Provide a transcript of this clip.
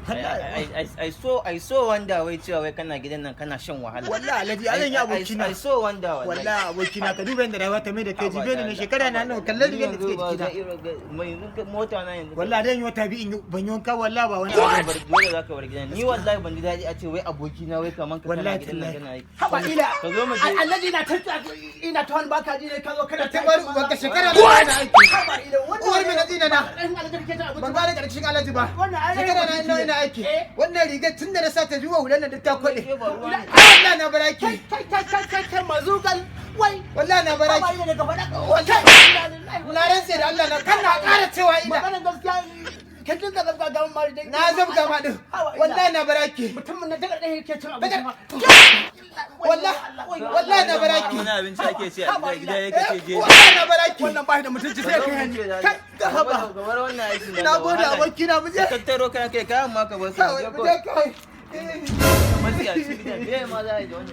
I so wonder wai cewa wai kana gidan nan kana shan wahala. Wallahi Alhaji, a zan yi abokina. I so wonder, wallahi. Wallahi abokina, ka duba yadda rayuwa ta mai da kai. Haba Jibe da ne Allah, shekara na haba nawa, da kallon Allah. rigar da take Ni yanzu jikina. ba mai yanzu mota na yanzu. Wallahi dan yi wata 2 in ban yi wanka, wallahi ba wani Dole abu. Dole za ka bar gidan. Ni wallahi ban ji daɗi a ce wai abokina wai kaman ka kana Wallahi gidan nan tallahi. kana yi. Haba ila. Ka zo mu je. Alhaji, na ta ina ta wani baka ji ne, ka zo kana Ta bar ubanka, shekara na ina aiki. Haba ila, wannan Uwar me na tsina na. ɗan Alhaji kake cin abinci. Ban gane karshen Alhaji ba. Wannan ai Shekara na mutunci ina ne. ina aiki. Eh. Wannan rigar tun da na sa ta zuwa hular nan duk ta kwaɗe. Ke ba ruwa ne. Ai wallahi na baraki. Kai kai kai kai kai kai, mazugal wai. Wallahi na Haba baraki. ila, daga faɗa. Wallahi. Na rantse da Allah na kan na ƙara cewa ina. Maganar gaskiya, ka dinga zabga gaban mari dai. Na zabga ma din. Haba ila. Wallahi na baraki. Mutumin na daga ɗaya yake cin abinci ma. Wallahi wallahi na baraki. Wani abinci ake ci a gida, gida yake ce je. Wallahi na baraki. Wannan ba shi da mutunci, sai ka Ka yi. zo mu je. Kai, ga haba. Ka bar wannan aikin da Na gode wahala. abokina, mu je. Ka tattaro kayan kai, kayan ma ka bar su. Kawai mu je kawai. Matsiyaci gidan me ma za a yi da wannan?